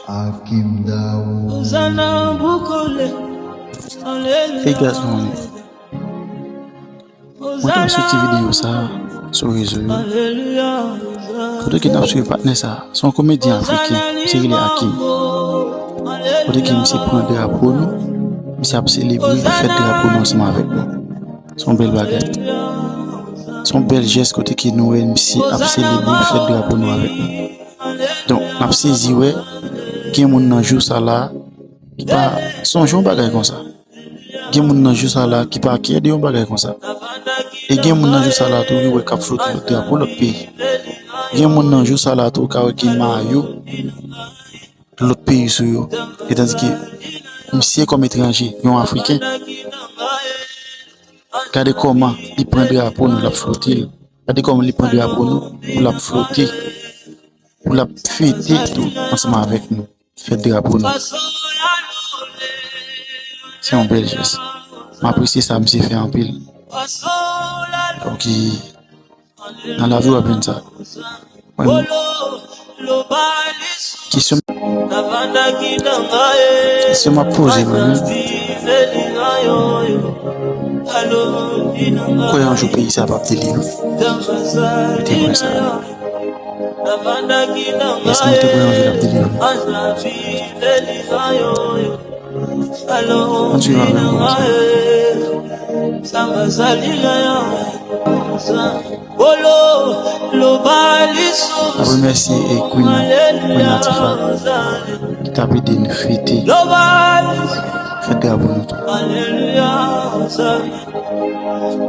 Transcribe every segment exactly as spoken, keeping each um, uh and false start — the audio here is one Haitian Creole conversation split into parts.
Akim Daou. Hey guys, good morning. Mwen te soti videyo sa a sou rezo yo. Kote ke n ap swiv patnè sa a, se yon komedyen afriken, misye rele Akim. Kote ke misye pran drapo nou, misye ap selebre fèt drapo nou ansanm avèk nou. Se yon bèl bagay. Se yon bèl jès kote ke nou wè misye ap selebre fèt drapo nou avèk nou. Donk, n ap sezi wè, gen moun nan jou sa la ki pa sonje yon bagay konsa. Gen moun nan jou sa la ki pa kyè de yon bagay konsa. E gen moun nan jou sa la tou, yo wè k ap flote lòt drapo lòt peyi. Gen moun nan jou sa la tou, ou ka wè gen mayo lòt peyi sou yo. E tandike misye kòm etranje, yon Afriken, gade kòman li pran drapo nou, l ap flote l. Gade kòman li pran drapo nou, pou l ap flote, pou l ap fete tou ansanm avèk nou. Fèt drapo nou. Se yon bèl jès. M apresye sa misye fè anpil. Donk, nan lavi w ap jwenn sa. Mwen, kesyon, kesyon m ap poze mwen menm, kwè yon jou peyi sa p ap delivre? Mwen te kwè sa. Yes, mwen te kwè yon jou l ap delivre. Ann swiv avè m kòmsa. N ap remèsye, eh, Queen, Queen Latifah, ki t ap ede n fete fèt drapo nou tou. Aleluya, Hosanna.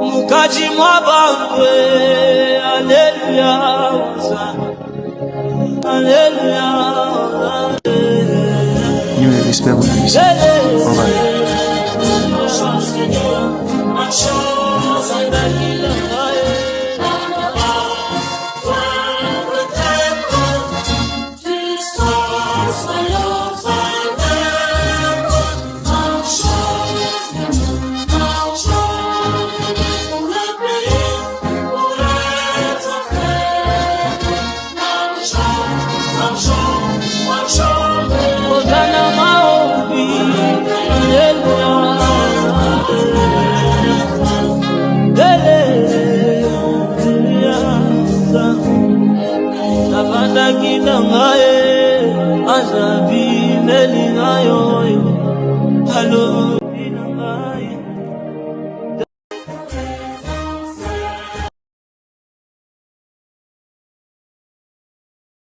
Mukadzi mwa bangwe, aleluya, Hosanna. Aleluya. Anyway, respè pou nou mesye. Bye bye. Nabandaki na ngai, azabi meli na yo. Alo.